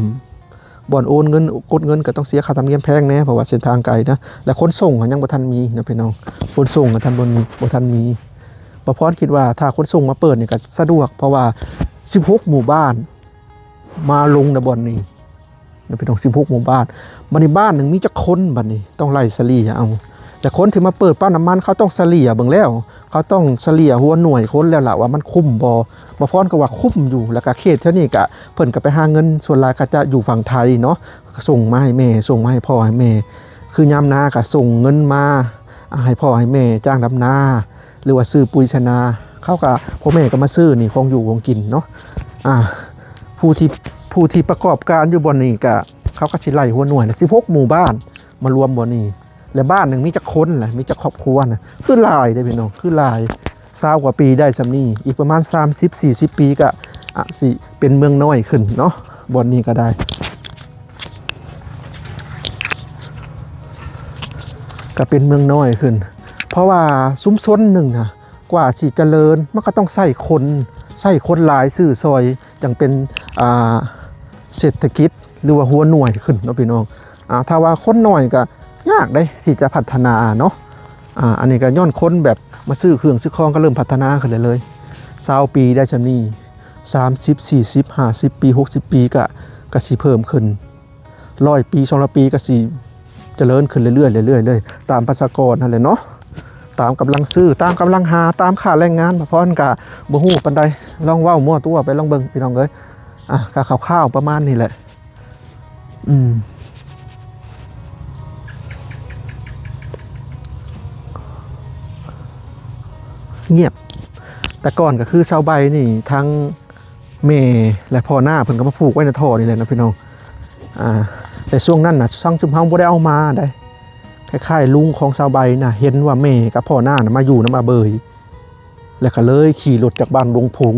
ບ່ອນໂອນເງິນ ກົດເງິນກະຕ້ອງເສຍຄ່າທຳນຽມແພງແດ່ ເພາະວ່າເສັ້ນທາງໄກນະ. ແລະ ຂົນສົ່ງຫັ້ນຍັງບໍ່ທັນມີນະພີ່ນ້ອງ ຂົນສົ່ງຫັ້ນທັນບໍ່ມີ ບໍ່ທັນມີ. ບ່າວພອນຄິດວ່າຖ້າຂົນສົ່ງມາເປີດນີ້ກະສະດວກ ເພາະວ່າສິບຫົກໝູ່ບ້ານ ມາລົງໃນບ່ອນນີ້ນະພີ່ນ້ອງ ສິບຫົກໝູ່ບ້ານ. ບາດນີ້ບ້ານໜຶ່ງມີຈັກຄົນ ບາດນີ້ຕ້ອງໄລ່ສະເລ່ຍເອົາ ແຕ່ຄົນທີ່ມາເປີດປ້ຳນ້ຳມັນ ເຂົາຕ້ອງສະເລ່ຍເບິ່ງແລ້ວ ເຂົາຕ້ອງສະເລ່ຍຫົວໜ່ວຍຄົນແລ້ວລະວ່າມັນຄຸ້ມບໍ່. ບ່າວພອນກໍວ່າຄຸ້ມຢູ່ ແລ້ວກໍເຂດແຖວນີ້ກໍ ເພິ່ນກໍໄປຫາເງິນ ສ່ວນຫຼາຍກໍຈະຢູ່ຝັ່ງໄທເນາະ ສົ່ງມາໃຫ້ແມ່ ສົ່ງມາໃຫ້ພໍ່ໃຫ້ແມ່ ຄືຍາມນາກໍສົ່ງເງິນມາໃຫ້ພໍ່ໃຫ້ແມ່ຈ້າງດຳນາ ຫຼືວ່າຊື້ປຸ໋ຍໃສ່ນາ ເຂົາກໍ ພໍ່ແມ່ກໍມາຊື້ນີ້ຂອງຢູ່ຂອງກິນເນາະ. ອ່າ ຜູ້ທີ່ ຜູ້ທີ່ປະກອບການຢູ່ບ່ອນນີ້ກໍ ເຂົາກໍຊິໄລ່ຫົວໜ່ວຍນະ ສິບຫົກໝູ່ບ້ານ ມາລວມບ່ອນນີ້ ແລະ ບ້ານໜຶ່ງມີຈັກຄົນລະ ມີຈັກຄອບຄົວນະ ຄືຫຼາຍເດ້ພີ່ນ້ອງ ຄືຫຼາຍ. ຊາວກວ່າປີໄດ້ສ່ຳນີ້ ອີກປະມານສາມສິບສີ່ສິບປີກະອາດຊິເປັນເມືອງນ້ອຍຂຶ້ນເນາະ. ບ່ອນນີ້ກະໄດ້ ກະເປັນເມືອງນ້ອຍຂຶ້ນ ເພາະວ່າຊຸມຊົນໜຶ່ງນະ ກວ່າຊິຈະເລີນ ມັນກໍຕ້ອງໃຊ້ຄົນ ໃຊ້ຄົນຫຼາຍຊື້ຊ່ອຍ ຈັ່ງເປັນ ອ່າ ເສດຖະກິດ ຫຼືວ່າຫົວໜ່ວຍຂຶ້ນເນາະພີ່ນ້ອງ. ອ່າ ຖ້າວ່າຄົນໜ້ອຍກໍຍາກເດ້ທີ່ຈະພັດທະນາເນາະ. ອ່າ ອັນນີ້ກໍຍ້ອນຄົນແບບມາຊື້ເຄື່ອງຊື້ຂອງກໍເລີ່ມພັດທະນາຂຶ້ນເລື້ອຍໆ. ຊາວປີໄດ້ສ່ຳນີ້ ສາມສິບ ສີ່ສິບ ຫ້າສິບປີ ຫົກສິບປີ ກໍ ກໍຊິເພີ່ມຂຶ້ນ ຮ້ອຍປີ ສອງຮ້ອຍປີ ກໍຊິຈະເລີນຂຶ້ນເລື້ອຍໆ ເລື້ອຍໆ ເລີຍ ຕາມປະຊາກອນຫັ້ນແຫຼະເນາະ ຕາມກຳລັງຊື້ ຕາມກຳລັງຫາ ຕາມຄ່າແຮງງານ. ບ່າວພອນກໍບໍ່ຮູ້ປານໃດ ລອງເວົ້າມົ້ວຕົວໄປ ລອງເບິ່ງພີ່ນ້ອງເອີຍ. ອ່າ ກໍຄ່າວໆປະມານນີ້ແຫຼະ. ອືມ ງຽບ ແຕ່ກ່ອນກໍຄືຊາວໃບນີ້ ທັງແມ່ ແລະ ພໍ່ນ້າເພິ່ນກໍມາຜູກໄວ້ໃນທໍ່ນີ້ແຫຼະເນາະພີ່ນ້ອງ. ອ່າ ແຕ່ຊ່ວງນັ້ນນະ ທາງຊຸມເຮົາບໍ່ໄດ້ເອົາມາໃດ໋ ຄ້າຍໆລຸງຂອງຊາວໃບນະ ເຫັນວ່າແມ່ກັບພໍ່ນ້ານະມາຢູ່ນຳອາເບີຍ ແລ້ວກໍເລີຍຂີ່ລົດຈາກບ້ານດົງພຸງ.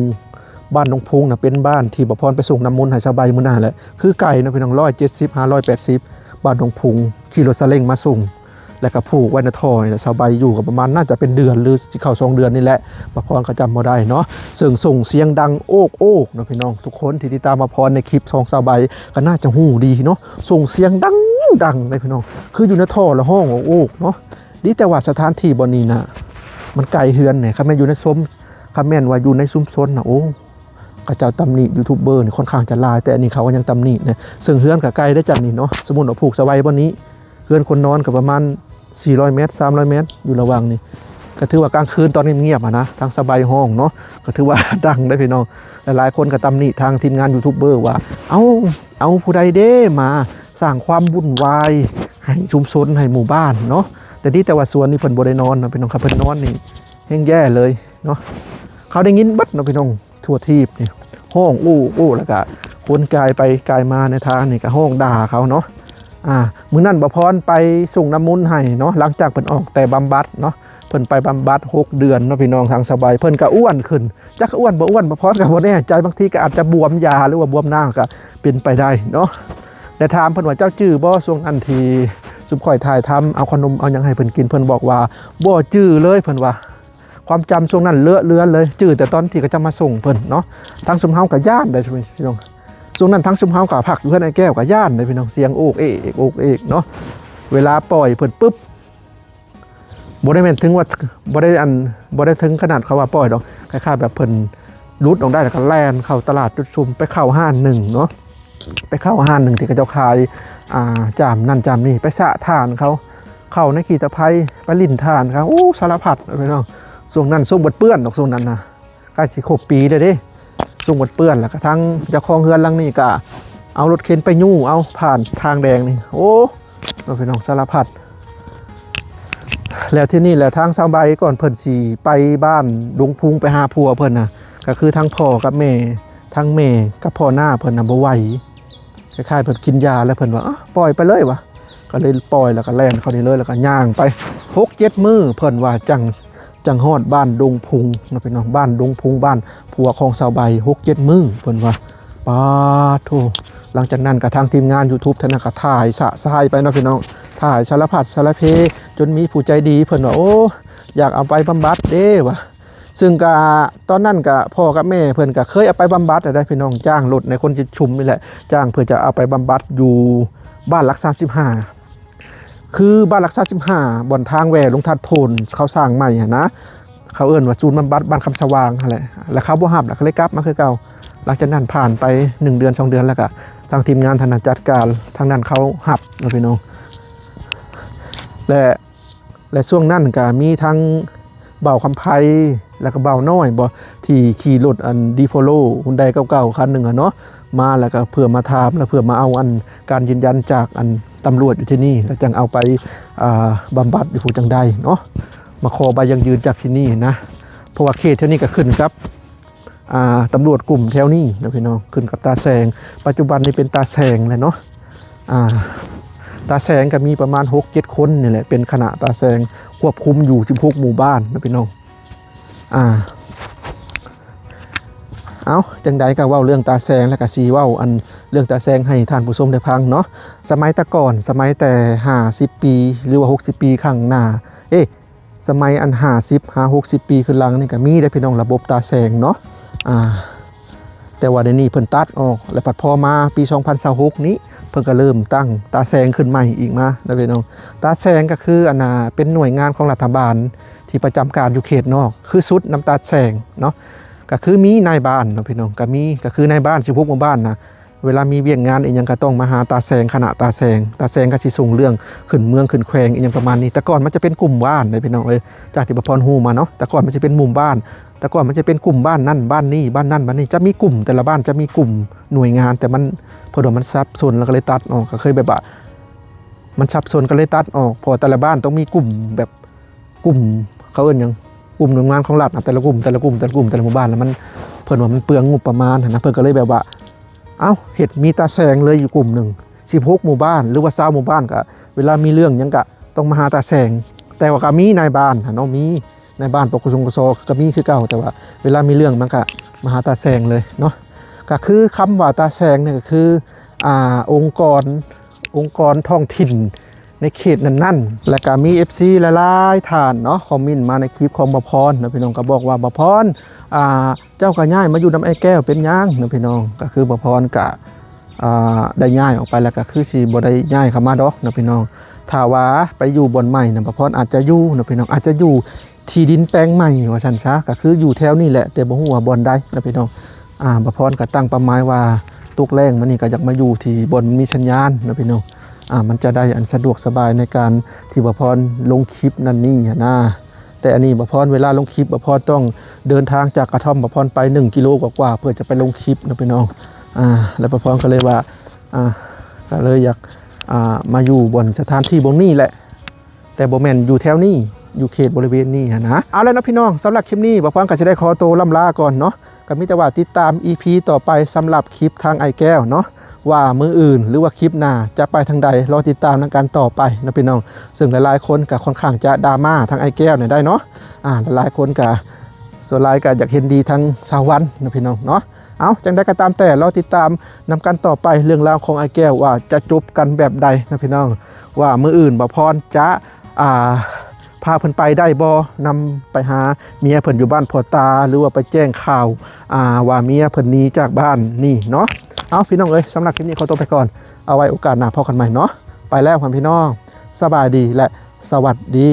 ບ້ານດົງພຸງນະເປັນບ້ານທີ່ບ່າວພອນໄປສົ່ງນ້ຳມົນໃຫ້ຊາວໃບມື້ນັ້ນແຫຼະ ຄືໄກເນາະພີ່ນ້ອງ ຮ້ອຍເຈັດສິບ ຫ້າຮ້ອຍແປດສິບ ບ້ານດົງພຸງ ຂີ່ລົດຊາເລັງມາສົ່ງ ແລ້ວກໍຜູກໄວ້ໃນທໍ່ນີ້ແຫຼະ. ຊາວໃບຢູ່ກໍປະມານໜ້າຈະເປັນເດືອນ ຫຼື ຊິເຂົ້າສອງເດືອນນີ້ແຫຼະ ບ່າວພອນກໍຈຳບໍ່ໄດ້ເນາະ. ເຊິ່ງສົ່ງສຽງດັງໂອກໆເນາະພີ່ນ້ອງ ທຸກຄົນທີ່ຕິດຕາມບ່າວພອນໃນຄລິບຊ່ອງຊາວໃບກໍໜ້າຈະຮູ້ດີເນາະ ສົ່ງສຽງດັງໆເດ້ພີ່ນ້ອງ ຄືຢູ່ໃນທໍ່ລະຮ້ອງໂອກໆເນາະ. ດີແຕ່ວ່າສະຖານທີ່ບ່ອນນີ້ນະ ມັນໄກເຮືອນແດ່. ຄັນແມ່ນຢູ່ໃນຊຸມ ຄັນແມ່ນວ່າຢູ່ໃນຊຸມຊົນນະ ໂອ້ ເຂົາເຈົ້າຕຳໜິຢູທູບເບີນີ້ຄ່ອນຂ້າງຈະຫຼາຍ ແຕ່ອັນນີ້ເຂົາກໍຍັງຕຳໜິນະ. ເຊິ່ງເຮືອນກໍໄກເດ້ຈາກນີ້ເນາະ ສົມມຸດວ່າຜູກຊາວໃບບ່ອນນີ້ ເຮືອນຄົນນອນກໍປະມານສີ່ຮ້ອຍແມັດ ສາມຮ້ອຍແມັດ ຢູ່ລະຫວ່າງນີ້. ກໍຖືວ່າກາງຄືນຕອນງຽບໆຫັ້ນນະ ທາງຊາວໃບຮ້ອງເນາະ ກໍຖືວ່າດັງເດ້ພີ່ນ້ອງ. ຫຼາຍໆຄົນກໍຕຳໜິທາງທີມງານຢູທູບເບີວ່າ ເອົາ ເອົາຜູ້ໃດເດ້ມາ ສ້າງຄວາມວຸ່ນວາຍໃຫ້ຊຸມຊົນ ໃຫ້ໝູ່ບ້ານເນາະ. ແຕ່ດີແຕ່ວ່າສວນນີ້ເພິ່ນບໍ່ໄດ້ນອນເນາະພີ່ນ້ອງ ຄັນເພິ່ນນອນນີ້ແຮ່ງແຍ່ເລີຍເນາະ. ເຂົາໄດ້ຍິນເບິດເນາະພີ່ນ້ອງ ທົ່ວທີບນີ້ຮ້ອງໂອ້ໆ ແລ້ວກະຄົນກາຍໄປກາຍມາໃນທາງນີ້ກະຮ້ອງດ່າເຂົາເນາະ. ອ່າ ມື້ນັ້ນບ່າວພອນໄປສົ່ງນ້ຳມົນໃຫ້ເນາະ ຫຼັງຈາກເພິ່ນອອກແຕ່ບຳບັດເນາະ ເພິ່ນໄປບຳບັດຫົກເດືອນເນາະພີ່ນ້ອງ. ທາງສະບາຍເພິ່ນກະອ້ວນຂຶ້ນ ຈັກອ້ວນບໍ່ອ້ວນ ບ່າວພອນກໍບໍ່ແນ່ໃຈ ບາງທີກໍອາດຈະບວມຢາ ຫຼືວ່າບວມນ້ຳກໍເປັນໄປໄດ້ເນາະ. ແລະ ຖາມເພິ່ນວ່າ ເຈົ້າຈື່ບໍ່ ຊ່ວງນັ້ນທີ່ຊຸມຂ້ອຍຖ່າຍທຳ ເອົາຂະໜົມເອົາຫຍັງໃຫ້ເພິ່ນກິນ? ເພິ່ນບອກວ່າ ບໍ່ຈື່ເລີຍ ເພິ່ນວ່າ ຄວາມຈຳຊ່ວງນັ້ນເລາະເລືອນເລີຍ ຈື່ແຕ່ຕອນທີ່ເຂົາເຈົ້າມາສົ່ງເພິ່ນເນາະ. ທາງຊຸມເຮົາກໍຢ້ານໄດ໋ພີ່ນ້ອງ ຊ່ວງນັ້ນທາງຊຸມເຮົາກໍພັກຢູ່ເຮືອນອ້າຍແກ້ວ ກໍຢ້ານໄດ໋ພີ່ນ້ອງ ສຽງໂອກເອກ ໂອກເອກເນາະ. ເວລາປ່ອຍເພິ່ນປຶບ ບໍ່ໄດ້ແມ່ນເຖິງວ່າ ບໍ່ໄດ້ອັນ ບໍ່ໄດ້ເຖິງຂະໜາດເຂົາວ່າປ່ອຍດອກ ຄ້າຍໆແບບເພິ່ນຫຼຸດອອກໄດ້ ແລ້ວກໍແລ່ນເຂົ້າຕະຫຼາດຈຸດຊຸມ ໄປເຂົ້າຮ້ານໜຶ່ງເນາະ ໄປເຂົ້າຮ້ານໜຶ່ງທີ່ເຂົາເຈົ້າຂາຍ ອ່າ ຈາມນັ້ນຈາມນີ້ ໄປສະຖ່ານເຂົາ ເຂົ້າໃນຂີ້ຕະໄພ ໄປຫຼິ້ນຖ່ານເຂົາ ໂອ້ ສາລະພັດພີ່ນ້ອງ. ຊ່ວງນັ້ນຊ່ວງເບິດເປື້ອນດອກ ຊ່ວງນັ້ນນະ ໃກ້ຊິຄົບປີແລ້ວເດ້ ຊ່ວງເບິດເປື້ອນ. ແລ້ວກໍທາງເຈົ້າຂອງເຮືອນຫຼັງນີ້ກໍເອົາລົດເຂັນໄປຍູ້ເອົາຜ່ານທາງແດງນີ້ ໂອ້ ເນາະພີ່ນ້ອງ ສາລະພັດ. ແລ້ວທີນີ້ແຫຼະ ທາງຊາວໃບກ່ອນເພິ່ນຊິໄປບ້ານດົງພຸງ ໄປຫາຜົວເພິ່ນນະ ກໍຄືທັງພໍ່ກັບແມ່ ທັງແມ່ກັບພໍ່ນ້າເພິ່ນນະບໍ່ໄຫວ ຄ້າຍໆເພິ່ນກິນຢາແລ້ວເພິ່ນວ່າ ອະ ປ່ອຍໄປເລີຍວ່າ ກໍເລີຍປ່ອຍ ແລ້ວກໍແລ່ນເຂົ້ານີ້ເລີຍ ແລ້ວກໍຍ່າງໄປຫົກເຈັດມື້ ເພິ່ນວ່າຈັ່ງ ຈັ່ງຮອດບ້ານດົງພຸງເນາະພີ່ນ້ອງ ບ້ານດົງພຸງ ບ້ານຜົວຂອງຊາວໃບ ຫົກເຈັດມື້ເພິ່ນວ່າ. ປາໂທ້ ຫຼັງຈາກນັ້ນກໍທາງທີມງານຢູທູບທາງນັ້ນກໍຖ່າຍຊະຊາຍໄປເນາະພີ່ນ້ອງ ຖ່າຍສາລະພັດສາລະເພ ຈົນມີຜູ້ໃຈດີເພິ່ນວ່າ ໂອ້ ຢາກເອົາໄປບຳບັດເດ້ວ່າ. ຊຶ່ງກະຕອນນັ້ນກະພໍ່ກັບແມ່ເພິ່ນກະເຄີຍເອົາໄປບຳບັດແລ້ວໄດ໋ພີ່ນ້ອງ ຈ້າງລົດໃນຄົນຈຸດຊຸມນີ້ແຫຼະ ຈ້າງເພື່ອຈະເອົາໄປບຳບັດຢູ່ບ້ານຫຼັກສາມສິບຫ້າ ຄືບ້ານຫຼັກສາມສິບຫ້າ ບ່ອນທາງແວ່ລົງທາດໂພນ ເຂົາສ້າງໃໝ່ຫັ້ນນະ ເຂົາເອີ້ນວ່າສູນບຳບັດບ້ານຄຳສະຫວ່າງຫັ້ນແຫຼະ ແລ້ວເຂົາບໍ່ຮັບ ແລ້ວກໍເລີຍກັບມາຄືເກົ່າ. ຫຼັງຈາກນັ້ນຜ່ານໄປໜຶ່ງເດືອນສອງເດືອນ ແລ້ວກໍທາງທີມງານທາງນັ້ນຈັດການ ທາງນັ້ນເຂົາຮັບເນາະພີ່ນ້ອງ ແລະ ແລະ ຊ່ວງນັ້ນກະມີທັງບ່າວຄຳໄພ ແລ້ວກະບ່າວນ້ອຍບໍ ທີ່ຂີ່ລົດອັນ ດີໂຟໂລ ຮຸນໄດເກົ່າໆຄັນໜຶ່ງຫັ້ນເນາະ ມາແລ້ວກະເພື່ອມາຖາມ ແລະ ເພື່ອມາເອົາອັນການຢືນຢັນຈາກອັນຕຳຫຼວດຢູ່ທີ່ນີ້ ແລ້ວຈັ່ງເອົາໄປ ອ່າ ບຳບັດຢູ່ພຸ້ນຈັ່ງໃດເນາະ ມາຂໍໃບຢັ້ງຢືນຈາກທີ່ນີ້ນະ ເພາະວ່າເຂດແຖວນີ້ກະຂຶ້ນກັບ ອ່າ ຕຳຫຼວດກຸ່ມແຖວນີ້ເນາະພີ່ນ້ອງ ຂຶ້ນກັບຕາແສງ ປັດຈຸບັນນີ້ເປັນຕາແສງແລ້ວເນາະ ອ່າ ຕາແສງກະມີປະມານຫົກເຈັດຄົນນີ້ແຫຼະ ເປັນຄະນະຕາແສງ ຄວບຄຸມຢູ່ສິບຫົກໝູ່ບ້ານເນາະພີ່ນ້ອງ ອ່າ ເອົ້າ ຈັ່ງໃດກະເວົ້າເລື່ອງຕາແສງ ແລ້ວກະຊິເວົ້າອັນເລື່ອງຕາແສງໃຫ້ທ່ານຜູ້ຊົມໄດ້ຟັງເນາະ ສະໄໝແຕ່ກ່ອນ ສະໄໝແຕ່ຫ້າສິບປີ ຫຼືວ່າຫົກສິບປີຂ້າງໜ້າ ເອ ສະໄໝອັນຫ້າສິບຫາຫົກສິບປີຂຶ້ນຫຼັງນີ້ກະມີເດ້ພີ່ນ້ອງ ລະບົບຕາແສງເນາະ ອ່າ ແຕ່ວ່າດຽວນີ້ເພິ່ນຕັດອອກ ແລະ ພັດພໍມາປີສອງພັນຊາວຫົກນີ້ ເພິ່ນກະເລີ່ມຕັ້ງຕາແສງຂຶ້ນໃໝ່ອີກມາເນາະພີ່ນ້ອງ ຕາແສງກະຄືອັນນ່າ ເປັນໜ່ວຍງານຂອງລັດຖະບານທີ່ປະຈຳການຢູ່ເຂດນອກ ຄືສຸດນຳຕາແສງເນາະ ກະຄືມີນາຍບ້ານເນາະພີ່ນ້ອງ ກະມີ ກະຄືນາຍບ້ານສິບຫົກໝູ່ບ້ານນະ ເວລາມີວຽກງານອີ່ຫຍັງກະຕ້ອງມາຫາຕາແສງ ຄະນະຕາແສງ ຕາແສງກະຊິສົ່ງເລື່ອງຂຶ້ນເມືອງຂຶ້ນແຂວງອີ່ຫຍັງປະມານນີ້ ແຕ່ກ່ອນມັນຈະເປັນກຸ່ມບ້ານເດ້ພີ່ນ້ອງເອີຍ ຈາກທີ່ບ່າວພອນຮູ້ມາເນາະ ແຕ່ກ່ອນມັນຈະເປັນໝູ່ບ້ານ ແຕ່ກ່ອນມັນຈະເປັນກຸ່ມບ້ານນັ້ນບ້ານນີ້ ບ້ານນັ້ນບ້ານນີ້ ຈະມີກຸ່ມ ແຕ່ລະບ້ານຈະມີກຸ່ມໜ່ວຍງານ ແຕ່ມັນ ເພິ່ນວ່າມັນສັບສົນ ແລ້ວກະເລີຍຕັດອອກ ກະເຄີຍແບບວ່າ ມັນສັບສົນກະເລີຍຕັດອອກ ເພາະວ່າແຕ່ລະບ້ານຕ້ອງມີກຸ່ມແບບ ກຸ່ມ ເຂົາເອີ້ນຫຍັງ ກຸ່ມໜ່ວຍງານຂອງລັດນະ ແຕ່ລະກຸ່ມ ແຕ່ລະກຸ່ມ ແຕ່ລະກຸ່ມ ແຕ່ລະໝູ່ບ້ານ ລະມັນ ເພິ່ນວ່າມັນເປືອງງົບປະມານຫັ້ນນະ ເພິ່ນກະເລີຍແບບວ່າ ເອົ້າ ເຮັດມີຕາແສງເລີຍຢູ່ກຸ່ມໜຶ່ງ ສິບຫົກໝູ່ບ້ານ ຫຼືວ່າຊາວໝູ່ບ້ານ ກະເວລາມີເລື່ອງຫຍັງກະຕ້ອງມາຫາຕາແສງ ແຕ່ວ່າກະມີນາຍບ້ານຫັ້ນເນາະ ມີນາຍບ້ານ ປກສງກສ ກະມີຄືເກົ່າ ແຕ່ວ່າເວລາມີເລື່ອງມັນກະມາຫາຕາແສງເລີຍເນາະ ກະຄືຄຳວ່າຕາແສງນີ້ກະຄື ອ່າ ອົງກອນ ອົງກອນທ້ອງຖິ່ນ ໃນເຂດນັ້ນໆ ແລ້ວກະມີເອັຟຊີຫຼາຍໆທ່ານເນາະ ຄອມເມັນມາໃນຄລິບຂອງບ່າວພອນເນາະພີ່ນ້ອງ ກະບອກວ່າ ບ່າວພອນ ອ່າ ເຈົ້າກະຍ້າຍມາຢູ່ນຳອ້າຍແກ້ວເປັນຫຍັງເນາະພີ່ນ້ອງ ກະຄືບ່າວພອນກະ ອ່າ ໄດ້ຍ້າຍອອກໄປແລ້ວ ກະຄືຊິບໍ່ໄດ້ຍ້າຍເຂົ້າມາດອກເນາະພີ່ນ້ອງ ຖ້າວ່າໄປຢູ່ບ່ອນໃໝ່ນະ ບ່າວພອນອາດຈະຢູ່ເນາະພີ່ນ້ອງ ອາດຈະຢູ່ທີ່ດິນແປງໃໝ່ວ່າຊັ້ນຊະ ກະຄືຢູ່ແຖວນີ້ແຫຼະ ແຕ່ບໍ່ຮູ້ວ່າບ່ອນໃດເນາະພີ່ນ້ອງ. ອ່າ ບ່າວພອນກະຕັ້ງເປົ້າໝາຍວ່າ ຕົກແລ້ງມານີ້ກະຢາກມາຢູ່ທີ່ບ່ອນມີສັນຍານເນາະພີ່ນ້ອງ ອ່າ ມັນຈະໄດ້ອັນສະດວກສະບາຍໃນການທີ່ບ່າວພອນລົງຄລິບນັ້ນນີ້ຫັ້ນນາ ແຕ່ອັນນີ້ບ່າວພອນ ເວລາລົງຄລິບ ບ່າວພອນຕ້ອງເດີນທາງຈາກກະທ່ອມບ່າວພອນໄປໜຶ່ງກິໂລກວ່າໆ ເພື່ອຈະໄປລົງຄລິບເນາະພີ່ນ້ອງ ອ່າ ແລ້ວບ່າວພອນກະເລີຍວ່າ ອ່າ ກະເລີຍຢາກ ອ່າ ມາຢູ່ບ່ອນສະຖານທີ່ບ່ອນນີ້ແຫຼະ ແຕ່ບໍ່ແມ່ນຢູ່ແຖວນີ້ ຢູ່ເຂດບໍລິເວນນີ້ຫັ້ນນະ ເອົາລະເນາະພີ່ນ້ອງ ສຳລັບຄລິບນີ້ ບ່າວພອນກະຊິໄດ້ຂໍໂຕລ່ຳລາກ່ອນເນາະ ກະມີແຕ່ວ່າຕິດຕາມອີພີຕໍ່ໄປ ສຳລັບຄລິບທາງອ້າຍແກ້ວເນາະ ວ່າມື້ອື່ນ ຫຼືວ່າຄລິບໜ້າຈະໄປທາງໃດ ລໍຕິດຕາມນຳກັນຕໍ່ໄປເນາະພີ່ນ້ອງ ເຊິ່ງຫຼາຍໆຄົນກະຄ່ອນຂ້າງຈະດຣາມາທາງອ້າຍແກ້ວນີ້ໄດ້ເນາະ ອ່າ ຫຼາຍໆຄົນກະ ສ່ວນຫຼາຍກະຢາກເຫັນດີທາງສາວວັນເນາະພີ່ນ້ອງເນາະ ເອົາ ຈັ່ງໃດກະຕາມແຕ່ ລໍຕິດຕາມນຳກັນຕໍ່ໄປ ເລື່ອງລາວຂອງອ້າຍແກ້ວວ່າຈະຈົບກັນແບບໃດເນາະພີ່ນ້ອງ ວ່າມື້ອື່ນບ່າວພອນຈະ ອ່າ ພາເພິ່ນໄປໄດ້ບໍ່ ນຳໄປຫາເມຍເພິ່ນຢູ່ບ້ານພໍ່ຕາ ຫຼືວ່າໄປແຈ້ງຂ່າວ ອ່າ ວ່າເມຍເພິ່ນໜີຈາກບ້ານນີ້ເນາະ ເອົາ ພີ່ນ້ອງເອີຍ ສຳລັບຄລິບນີ້ຂໍຕົວໄປກ່ອນ ເອົາໄວ້ໂອກາດໜ້າພໍ້ກັນໃໝ່ເນາະ ໄປແລ້ວພໍ່ແມ່ພີ່ນ້ອງ ສະບາຍດີ ແລະ ສະຫວັດດີ.